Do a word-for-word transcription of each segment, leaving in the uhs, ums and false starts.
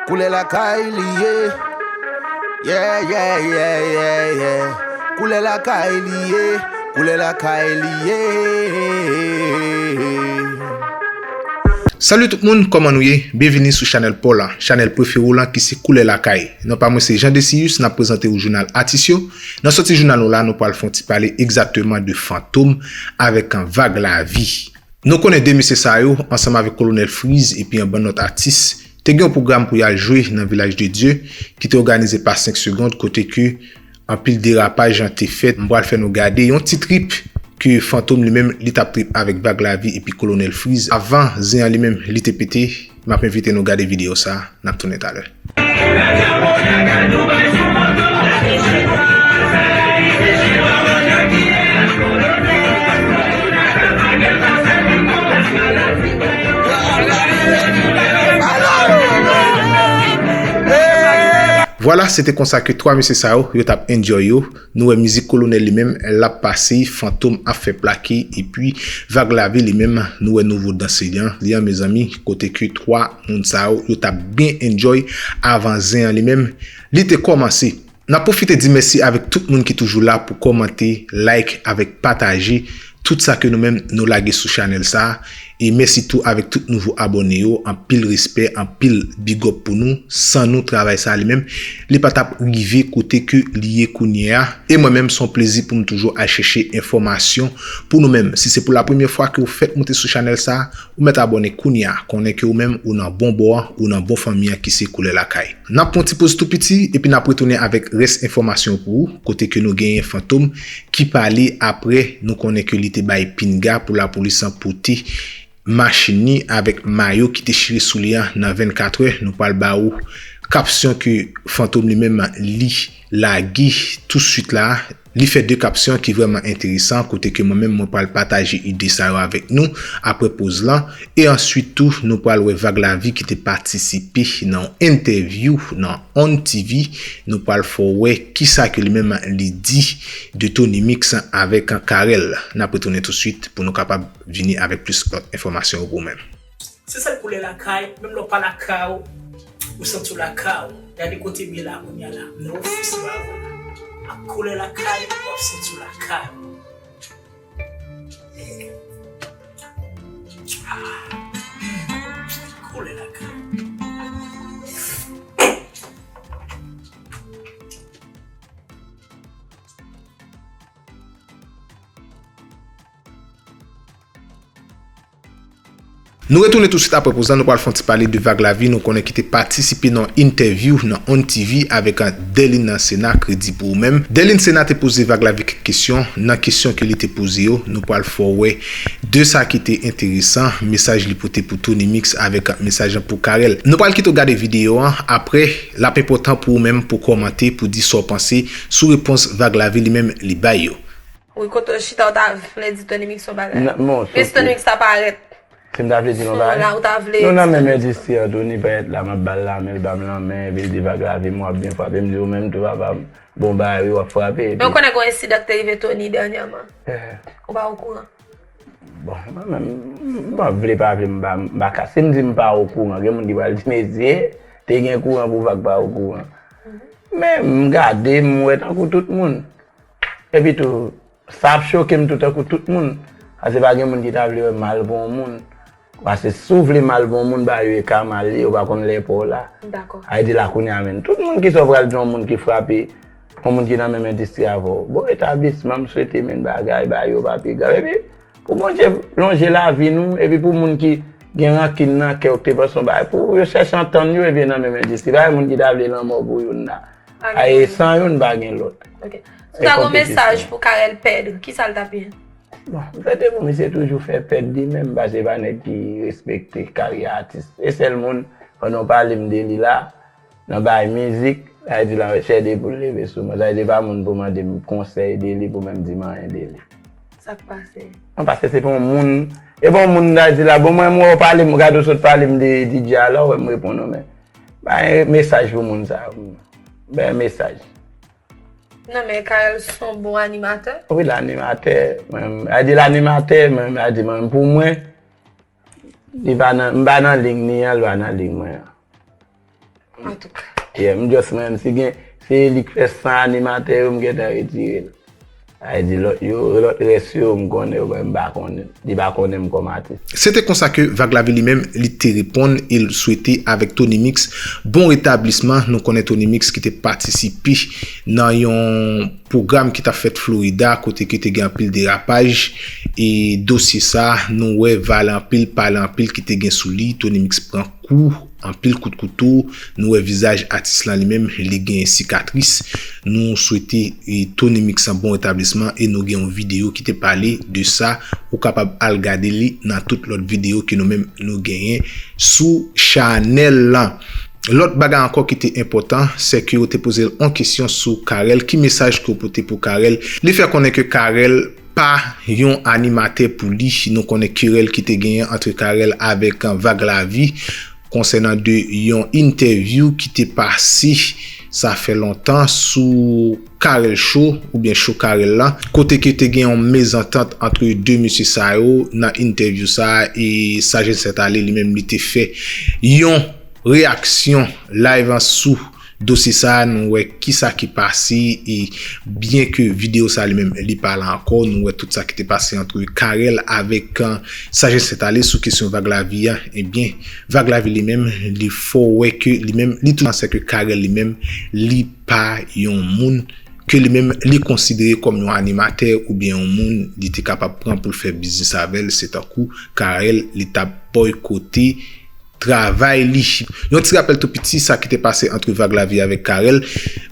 Koulè lakay li ye. Yeah, yeah, yeah, yeah, yeah. Koulè lakay li ye. Koulè lakay li ye. Salut tout moun, kòman nou ye? Byenvini sou chanèl pa w lan, chanèl prefere w lan ki se Koulè Lakay. Non pa mwen se Jean Decius, n ap prezante w jounal atis yo. Nan sòti jounal nou la, nou pral fè yon ti pale egzakteman de Fantom avèk Vag Lavi. Nou konnen de mesye sa yo, ansanm avèk Kolonèl Freez epi yon bann lòt atis, te gen yon pwogram pou y al jwe nan Vilaj de Dye ki te òganize pa senk Segond, kote ke anpil derapaj te fèt. M pral fè nou gade yon ti trip ke Fantom li menm li t ap trip avèk Vag Lavi epi Kolonèl Freez. Avan zen an li menm li te pete, m ap envite nou gade videyo sa a, n ap tounen talè. Vwala, se te konsa ke twa mesye sa yo, yo t ap enjoy yo. Nou wè mizik Kolonèl li menm, l ap pase, Fantom ap fè plake, epi Vag Lavi li menm, nou wè nouvo dans li an, li an, mezanmi, kote ke twa moun sa yo, yo t ap byen enjoy avan zen an li menm, li te kòmanse. N ap pwofite di mèsi avèk tout moun ki toujou la pou kòmante, like, avèk pataje tout sa ke nou menm nou lage sou chanèl sa a. E mèsi tou avèk tout nouvo abòne yo. Anpil respè, anpil big up pou nou. San nou, travay sa a li menm, li pa t ap rive kote ke li ye kounye a. E mwen menm, se yon plezi pou m toujou al chèche enfòmasyon pou nou menm. Si se pou la premyè fwa ke w fèk moute sou chanèl sa a, ou mèt abòne kounye a. Konnen ke ou menm, ou nan bon bò an, ou nan bon fanmi an ki se Koulè Lakay. N ap pran yon ti poz tou piti, epi n ap retounen avèk rès enfòmasyon pou ou, kote ke nou genyen Fantom ki pale apre nou konnen ke li te bay pinga pou lapolis an pote machin li avèk mayo ki te chire sou li an nan vennkatrè. Nou pral ba ou kapsyon ke Fantom li menm li lage touswit la. Li fè de kapsyon ki vrèman enteresan, kote ke mwen menm mwen pral pataje ide sa yo avèk nou apre poz lan. E answit tou, nou pral wè Vag Lavi ki te patisipe nan yon entèvyou nan On T V. Nou pral fè w wè kisa ke li menm li di de Tony Mix avèk Carel. N ap retounen touswit pou nou kapab vini avèk plis lòt enfòmasyon yo pou ou menm. Se sèl koulè lakay, menm lè w pa lakay ou, ou santi w lakay ou. Gade kote m ye la kounye a la, m nan ofis la. Ak koulè lakay, w ap santi w lakay ou. Ah, koulè lakay. Nou retounen touswit apre poz lan, nou pral fè yon ti pale de Vag Lavi, nou konnen ki te patisipe nan yon entèvyou nan On T V avèk Derlin Sena, kredi pou ou menm. Derlin Sena te poze Vag Lavi kèk kesyon. Nan kesyon ke li te poze yo, nou pral fè w wè de sa ki te enteresan, mesaj li pote pou Tony Mix avèk mesaj lan pou Carel. Nou pral kite w gade videyo an, apre, l ap enpòtan pou ou menm pou kòmante, pou di sa w panse sou repons Vag Lavi li menm li bay yo. Wi, kote w chita, w ta vle di Tony Mix yon bagay. Nan, bon, men si Tony Mix ta parèt si m ta vle di yon sou bagay, la, ou ta vle nou nan menm endistri an tou, ni parèt la, m ap ba l lanmen, l ban m lanmen, epi l di Vag Lavi m, w ap byen frape, m di ou menm tou, papa m, bon bagay wi, w ap frape. Men ou konnen gen yon ensidan ki te rive Tony dènyèman. Eh. Ou pa okouran? Bon, mwen menm, m pa vle pa vle, m pa, m pa ka. Si m di m pa okouran, gen moun ki pral di, mesye, te gen kouran pou Vag pa okouran. Men m gade, m wè tankou tout moun. Epi tou, sa ap choke m tou tankou tout moun. Paske pa gen moun ki ta vle wè mal pou yon moun. Paske si w vle mal pou yon moun, ba yo e ka mal li, yo pa konn lè pa w la. Dakò. Sa vle di la kounye a, menm tout moun ki sa w pral di yon moun ki frape, yon moun ki nan menm endistri avè w. Bon, etablisman, m swete menm bagay, ba yo pa pi grav. Epi, pou Bondye lonje lavi nou, epi pou moun ki gen rankin nan kè yo, ki te panse yon bagay, pou yo chèche antann yo, epi nan menm endistri. Pa gen moun ki ta vle lanmò pou youn la. Ay, san youn pa gen lòt. Ok. Si w ta gen yon mesaj pou Carel Pedre, kisa l t ap ye? Bon, m swete pou misye toujou fè pèd li menm, paske se pa nèg ki respekte karyè atis. E sèl moun, pandan w pale m de li la, nan bagay mizik, sa vle di la, chè de poul leve sou mwen. Sa vle di pa moun pou mande m konsèy de li, pou menm di m anyen de li. Sa k pase? Non, paske se pa yon moun, e pa yon moun, sa vle di la, bon, mwen, mwen, w pale m, gade w sot pale m de D J a la, w wè m reponn ou, men, bay mesaj pou moun sa yo. Bay mesaj. Non, men Carel se yon bon animatè. Wi, l animatè. Mwen, a di l animatè, men a di mwen, pou mwen, li pa nan, m pa nan liy li an, li pa nan liy mwen an. Antouka. Yeah, m just menm si gen, se li k fè san animatè yo, m gentan retire l. Sa vle di lòt yo, lòt rès yo, m konnen yo, men m pa konnen. Li pa konnen m kòm atis. Se te konsa ke Vag Lavi li menm, li te reponn e l swete avèk Tony Mix bon retablisman. Nou konnen Tony Mix ki te patisipe nan yon pwogram ki t ap fèt Florida, kote ke te gen anpil derapaj, e dosye sa, nou wè vale anpil, pale anpil ki te gen sou li. Tony Mix pran kou, anpil kout kouto, nou wè vizaj atis lan li menm, li gen sikatris. Nou swete, e, Tony Mix an bon retablisman e nou gen yon videyo ki te pale de sa. Ou kapab al gade li nan tout lòt videyo ke nou menm nou genyen sou chanèl lan. Lòt bagay ankò ki te enpòtan, se ke yo te poze l yon kesyon sou Carel. Ki mesaj ke w pote pou Carel? Li fè konnen ke Carel pa yon animatè pou li. Nou konnen kerèl ki te genyen antre Carel avèk, uh, Vag Lavi konsènan de yon entèvyou ki te pase, sa fè lontan, sou Carel Show oubyen Show Carel la, kote ke te gen yon mezantant antre de mesye sa yo. Nan entèvyou sa, e Sajens Sentale li menm li te fè yon reyaksyon live an sou dosye sa, nou wè kisa ki pase, e byen ke videyo sa li menm li pale ankò, nou wè tout sa ki te pase antre Carel avèk, uh, Sajens Sentale sou kesyon Vag Lavi a. Ebyen, Vag Lavi li menm, li fè w wè ke li menm, li tou nan sè ke Carel li menm, li pa yon moun ke li menm li konsidere kòm yon animatè oubyen yon moun li te kapab pran pou l fè biznis avè l. Se tankou Carel, li t ap bòykote travay li. Yon ti rapèl tou piti, sa ki te pase antre Vag Lavi avèk Carel.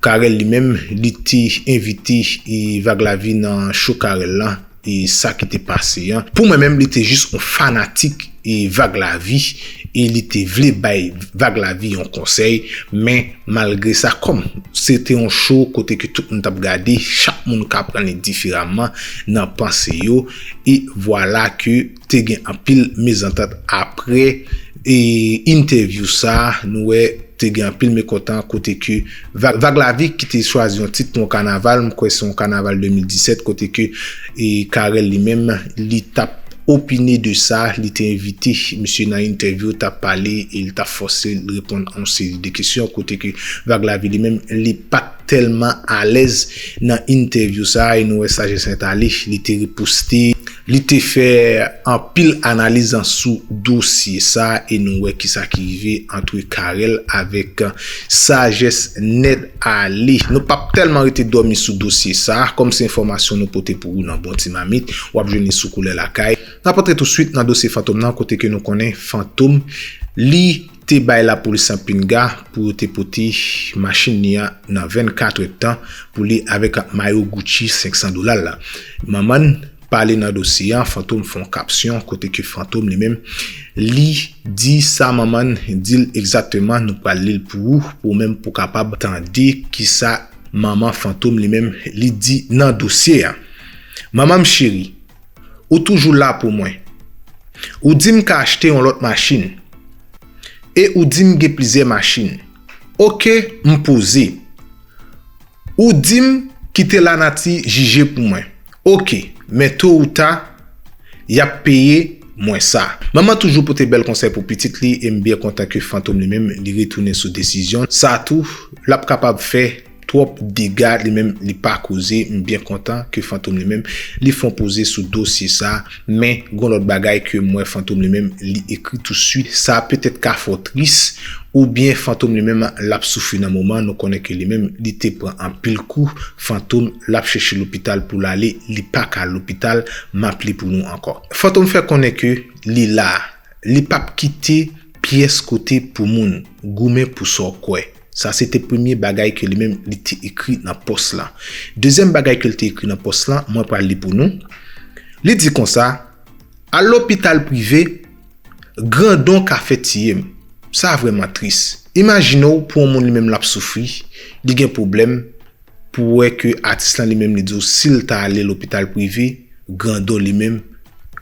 Carel li menm, li te envite, e, Vag Lavi nan Show Carel lan. E sa ki te pase an, pou mwen menm, li te jis yon fanatik, e, Vag Lavi, e li te vle bay Vag Lavi yon konsèy. Men malgre sa, kòm se te yon show kote ke tout moun t ap gade, chak moun ka pran li diferaman nan panse yo, e vwala ke te gen anpil mezantant apre, e, entèvyou sa, nou wè te gen anpil mekontan kote ke Vag, Vag Lavi ki te chwazi yon tit pou yon kanaval, m kwè se yon kanaval de mil disèt, kote ke, e, Carel li menm, li t ap opine de sa, li te envite misye nan entèvyou, t ap pale e li t ap fòse l reponn a yon seri de kesyon, kote ke Vag Lavi li menm, li pa t tèlman alèz nan entèvyou sa, e nou wè Sajens Sentale, li te riposte, li te fè anpil analiz sou dosye sa, e nou wè kisa ki rive antre Carel avèk Sajens Nèt Ale. Nou p ap tèlman rete dòmi sou dosye sa, kòm se enfòmasyon nou pote pou ou nan bon ti mamit, w ap jwenn li sou Koulè Lakay. N ap antre touswit nan dosye Fantom nan, kote ke nou konnen Fantom, li te bay lapolis an pinga pou yo te pote machin li an nan vennkat èdtan pou li avèk mayo Gucci senk san dola l la. Manman n pale nan dosye an, Fantom fè yon kapsyon kote ke Fantom li menm, li di sa manman n di l egzakteman, nou pral li l pou ou, pou ou menm pou w kapab tande kisa manman Fantom li menm, li di nan dosye an. Manman m cheri, ou toujou la pou mwen. Ou di m ka achte yon lòt machin. E ou di m gen plizyè machin. Oke, m poze. Ou di m kite lanati jije pou mwen. Oke, men to ou ta, y ap peye mwen sa. Manman toujou pote bèl konsèy pou pitit li, e m byen kontan ke Fantom li menm, li retounen sou desizyon. Sa tou, l ap kapab fè twòp dega, li menm li pa koze. M byen kontan ke Fantom li menm, li fè yon poze sou dosye sa, men gon lòt bagay ke m wè Fantom li menm, li ekri touswit. Sa petèt ka fè w tris, oubyen Fantom li menm, l ap soufri nan moman, nou konnen ke li menm, li te pran anpil kou. Fantom, l ap chèche lopital pou l ale, li pa ka al lopital, m ap li pou nou ankò. Fantom fè konnen ke li la, li p ap kite pyès kote pou moun, goumen pou sa w kwè. Sa se te premye bagay ke li menm li te ekri nan pòs lan. Dezyèm bagay ke l te ekri nan pòs lan, mwen pral li pou nou. Li di konsa, al lopital prive, grandon ka fè tiye m. Sa vrèman tris. Imajine w pou yon moun li menm l ap soufri, li gen pwoblèm, pou w wè ke atis lan li menm li di w si l ta ale lopital prive, grandon li menm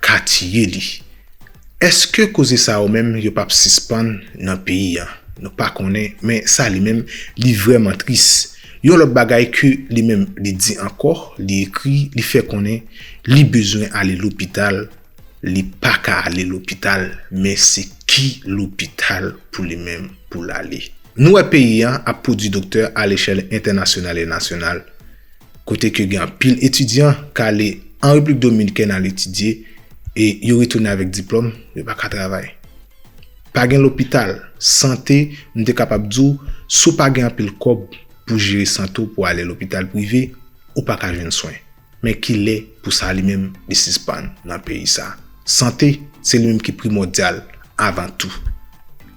ka tiye li. Èske koze sa yo menm yo p ap sispann nan peyi a? Nou pa konnen, men sa li menm, li vrèman tris. Yon lòt bagay ke li menm li di ankò, li ekri, li fè konnen li bezwen ale lopital, li pa ka ale lopital, men se ki lopital pou li menm pou l ale? Nou wè peyi an ap pwodui doktè alechèl entènasyonal e nasyonal, kote ke gen anpil etidyan k ale an Repiblik Dominikèn al etidye e yo retounen avèk diplòm, yo pa ka travay. Pa gen lopital, sante, m te kapab di w, si w pa gen anpil kòb pou jere sante w pou ale lopital prive, ou pa ka jwenn swen. Men kilè pou sa li menm li sispann nan peyi sa? Sante, se li menm ki primòdyal avan tou.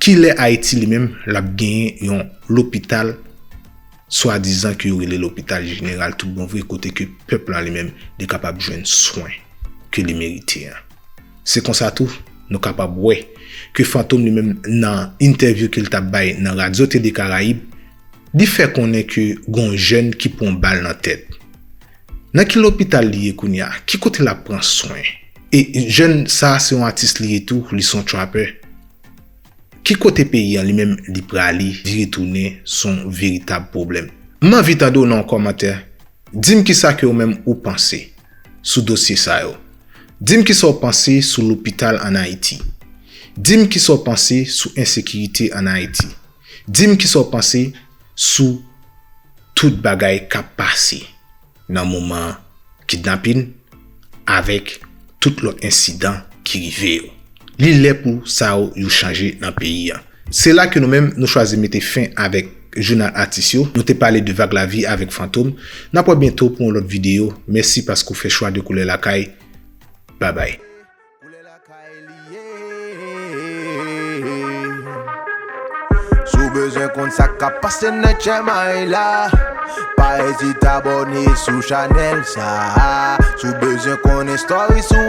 Kilè Ayiti li menm l ap genyen yon lopital swadizan ke yo rele lopital jeneral tout bon vre, kote ke pèp lan li menm li kapab jwenn swen ke li merite an? Se konsa tou, nou kapab wè ke Fantom li menm nan entèvyou ke l t ap bay nan Radyo Tele Karayib, li fè konnen ke gon jèn ki pran bal nan tèt. Nan ki lopital li ye kounye a? Ki kote l ap pran swen? E jèn sa a se yon atis li ye tou, li se yon trapper. Ki kote peyi an li menm li prale, li retounen, se yon veritab pwoblèm. M anvi tande w nan yon kòmantè. Di m kisa ke ou menm ou panse sou dosye sa yo. Di m kisa w panse sou lopital ann Ayiti. Di m kisa w panse sou ensekirite ann Ayiti. Di m kisa w panse sou tout bagay k ap pase nan moman kidnapin avèk tout lòt ensidan ki rive yo. Li lè pou sa yo, yo chanje nan peyi an. Se la ke nou menm, nou chwazi mete fen avèk jounal atis yo. Nou te pale de Vag Lavi avèk Fantom. N ap wè byento pou yon lòt videyo. Mèsi paske w fè chwa de koulè lakay. Babay. Si w bezwen konn sa k ap pase nan tchèmay la, pa ezite abòne sou chanèl sa. Si w bezwen konnen story sou